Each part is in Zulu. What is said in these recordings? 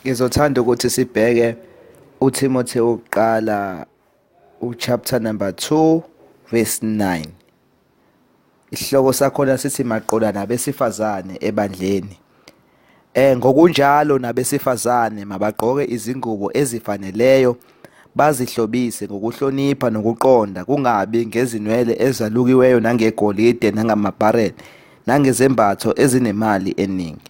Ngizothanda ukuthi sibheke uTimothy wokuqala uchapter number 2 verse 9. Isihloko sakhona sithi maqola nabesifazane ebandleni. Ngokunjalo nabesifazane mabagqoke izingubo ezifaneleyo bazihlobise ngokuhlonipha nokuqonda, kungabi ngezinwele ezalukiweyo nangegolide nangamabharele nangezembatho ezinemali eningi.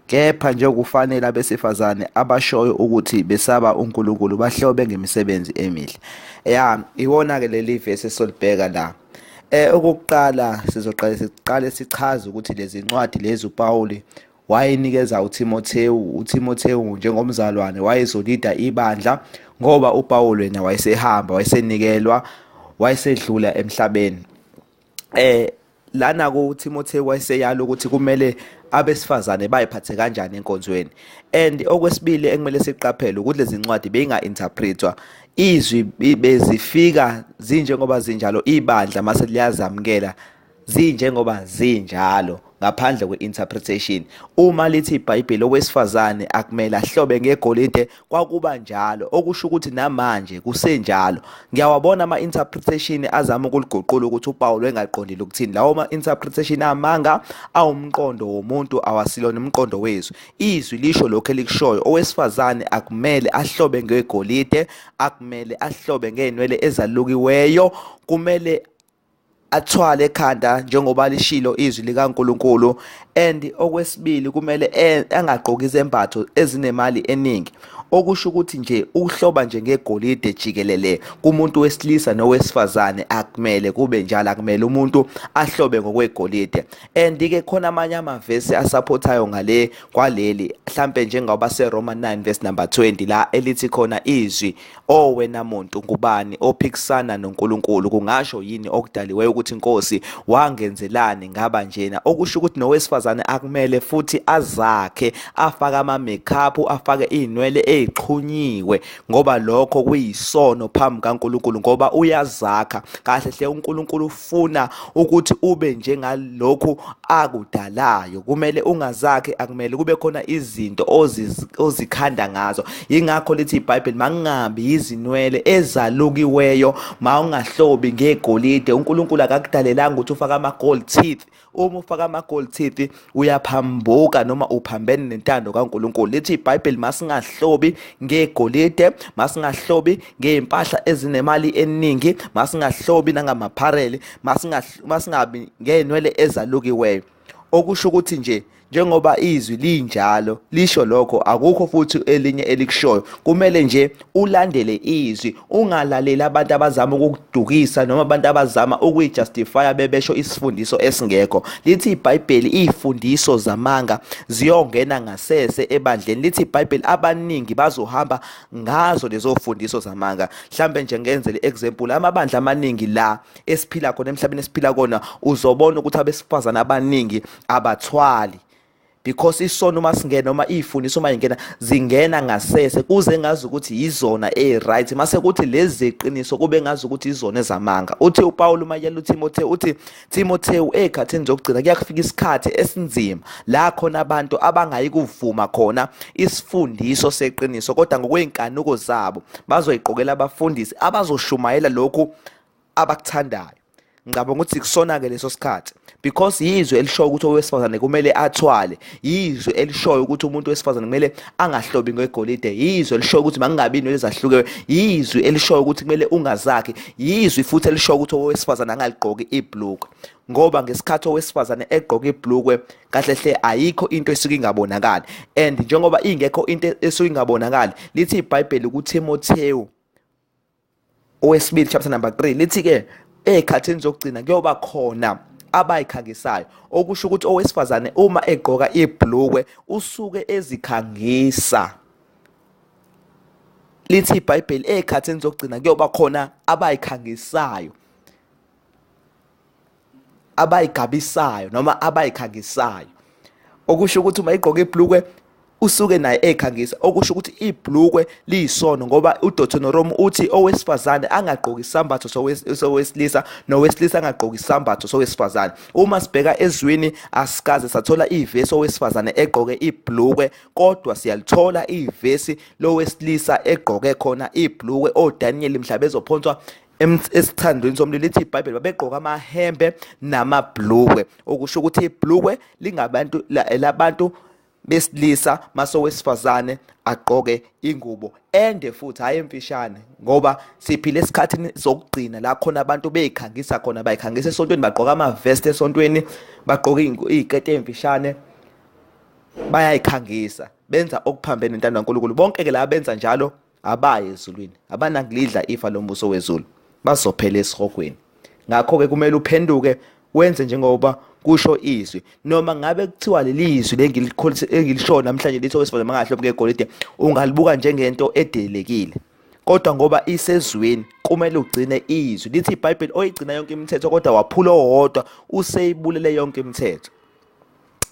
Kepha njengokufanele abesifazane abashoyo ukuthi besaba uNkulunkulu bahlobe ngemisebenzi emihle. Ya, iwona-ke leli vesi esolibheka la. Okokuqala sizoqale siqale sichaze ukuthi lezi ncwadi lezi uPawuli wayenikeza uThimothewu, uThimothewu njengomzalwane wayezolida ibandla ngoba uPawulu yena wayesehamba, wayesenikelwa, wayesedlula emhlabeni. Lana kuThimothewu wayeseyala ukuthi kumele abesifazane bayiphathe kanjani enkonzweni. And okwesibili ekumele siqaphele ukuthi lezi ncwadi beyinga-interpretwa, izwi bezifika zinjengoba zinjalo, ibandla mase liyazamukela zinjengoba zinjalo ngaphandle kwe-interpretation. Uma lithi iBhayibheli owesifazane akumele ahlobe ngegolide, kwakuba njalo, okusho ukuthi namanje kusenjalo. Ngiyawabona ama-interpretation azama ukuliguqula ukuthi uPawulu engaqondile ukuthini. Lawo ma-interpretation amanga awumqondo womuntu, awasilona umqondo wezwi. Izwi lisho lokho elikushoyo, owesifazane akumele ahlobe ngegolide, akumele ahlobe ngey'nwele ezalukiweyo, kumele athwale ekhanda njengoba lishilo izwi likaNkuluNkulu. And okwesibili kumele angagqoki izembatho ezinemali eningi, okusho ukuthi nje ukuhloba nje ngegolide jikelele kumuntu wesilisa nowesifazane akumele kube njalo, akumele umuntu ahlobe ngokwegolide. And ke khona amanye amavesi asaphothayo ngale kwaleli, mhlambe njengoba seRoma 9 verse number 20 la elithi khona izwi, o wena muntu ngubani ophikisana noNkulunkulu, kungasho yini okudaliweyo ukuthi inkosi wangenzelani ngaba njena? Okusho ukuthi nowesifazane akumele futhi azakhe, afake ama-makeup, afake iy'nwele ey'xhunyiwe, ngoba lokho kuyisono phambi kaNkulunkulu, ngoba uyazakha. Kahle hle uNkulunkulu ufuna ukuthi ube njengalokhu akudalayo, kumele ungazakhe, akumele kube khona izinto ozikhanda ngazo. Yingakho lithi iBhayibheli makungabi izinwele ezalukiweyo, mawungahlobi ngegolide. uNkulunkulu akakudalelanga ukuthi ufake ama-gold teeth. Uma ufaka ama-gold teeth uyaphambuka noma uphambene nentando kaNkulunkulu. Lithi iBhayibheli masingahlobi ngegolide, masingahlobi ngey'mpahla ezinemali eningi, masingahlobi nangamapharele, masingabi ngey'nwele ezalukiweyo. Okusho ukuthi nje njengoba izwi linjalo lisho lokho, akukho futhi elinye elikushoyo. Kumele nje ulandele izwi, ungalaleli abantu abazama ukukudukisa noma abantu abazama ukuyijustifya bebesho isifundiso esingekho. Lithi iBhayibheli izifundiso zamanga ziyongena ngasese ebandleni. Lithi iBhayibheli abaningi bazohamba ngazo lezo fundiso zamanga. Mhlambe nje ngenzele example, amabandla amaningi la esiphila khona emhlabeni esiphila kona, uzobona ukuthi abesifazane abaningi abathwali, because isono uma singena noma iy'fundiso uma yingena zingena ngasese, kuze ngazi ukuthi yizona e-right, mase kuthi lezi zeqiniso kube ngazi ukuthi izona ezamanga. Uthi uPawulu uma yela uThimothewu, uthi Timothewu, ey'khathini zokugcina kuyakufika isikhathi esinzima la khona abantu abangayi kuvuma khona isifundiso seqiniso, kodwa ngokwey'nkanuko zabo bazoyiqokela abafundisi abazoshumayela lokhu abakuthandayo. Ngicabanga ukuthi kusona-ke leso sikhathi, because yizwi elishoyo ukuthi owesifazane kumele athwale, yizwi elishoyo ukuthi umuntu wesifazane kumele angahlobi ngegolide, yizwi elishoyo ukuthi makungabi inwele ezahlukiwe, yizwi elishoyo ukuthi kumele ungazakhi, yizwi futhi elishoyo ukuthi owesifazane angaligqoki ibhlukwe, ngoba ngesikhathi owesifazane egqoka ibhlukwe kahle hle ayikho into esuke ingabonakali. And njengoba ingekho into esuke ingabonakali, lithi iBhayibheli kuThimothewu owesibili chapter number 3 lithi ke ey'khathini zokugcina kuyoba khona abayikhangisayo, okusho ukuthi owesifazane uma egqoka ibhlukwe usuke ezikhangisa. Lithi iBhayibheli ey'khathini zokugcina kuyoba khona abayikhangisayo, abayigabisayo noma abayikhangisayo, okusho ukuthi uma igqoka ibhlukwe Usuke naye ekhangisa, okusho ukuthi ibhlukwe liyisono, ngoba uDeuteronomy uthi owesifazane angagqoki isambatho sowesilisa nowesilisa angagqoki isambatho sowesifazane. Uma sibheka ezwini asikaze sathola ivesi owesifazane egqoke ibhlukwe, kodwa siyalithola ivesi lowesilisa egqoke khona ibhlukwe. ODaniel mhla bezophonswa esithandweni somlilo, lithi iBhayibheli babegqoka amahembe namabhlukwe, okusho ukuthi ibhlukwe lingabantu labantu besilisa, mase owesifazane agqoke ingubo ende futhi hayi emfishane, ngoba siphila esikhathini sokugcina la khona abantu beyikhangisa khona, bayikhangisa esontweni, bagqoka amavest esontweni, bagqoka iy'keti ey'mfishane, bayayikhangisa, benza okuphambene nentando kaNkulunkulu. Bonke ke la benza njalo abayi ezulwini, abanakulidla ifa lombuso wezulu, bazophela esihogweni. Ngakho-ke kumele uphenduke wenze njengoba kusho izwi. Noma ngabe kuthiwa leli zwi engilisho namhlanje lithi owesifazane makangahlobi ngegolide, ungalibuka njengento edelekile, kodwa ngoba isezwini kumele ugcine izwi. Lithi iBhayibheli oyigcina yonke imithetho kodwa waphula owodwa useyibulele yonke imithetho.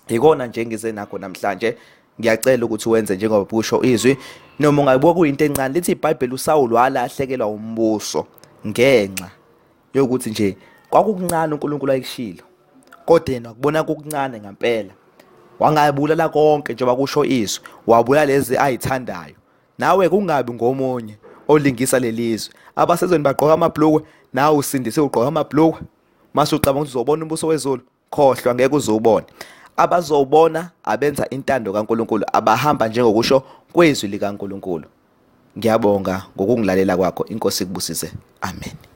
Yikona nje ngize nakho namhlanje, ngiyacela ukuthi wenze njengoba kusho izwi. Noma ungayibuka kuyinto encane, lithi iBhayibheli uSawulu walahlekelwa umbuso ngenxa yokuthi nje kwakukuncane uNkulunkulu ayikushilo, kodwa yena wakubona kukuncane ngempela, wangabulala konke njengoba kusho izwi, wabulala lezi ayithandayo. Nawe kungabi ngomunye olingisa lelizwe. Abasezweni bagqoka amabhlukwe, nawe usindise ugqoka amabhlukwe, mase ucabanga ukuthi uzobona umbuso wezulu. Khohlwa, ngeke uzubone. Abazobona abenza intando kaNkulunkulu, abahamba njengokusho kwezwi likaNkulunkulu. Ngiyabonga ngokungilalela kwakho. Inkosi ikubusise. Amen.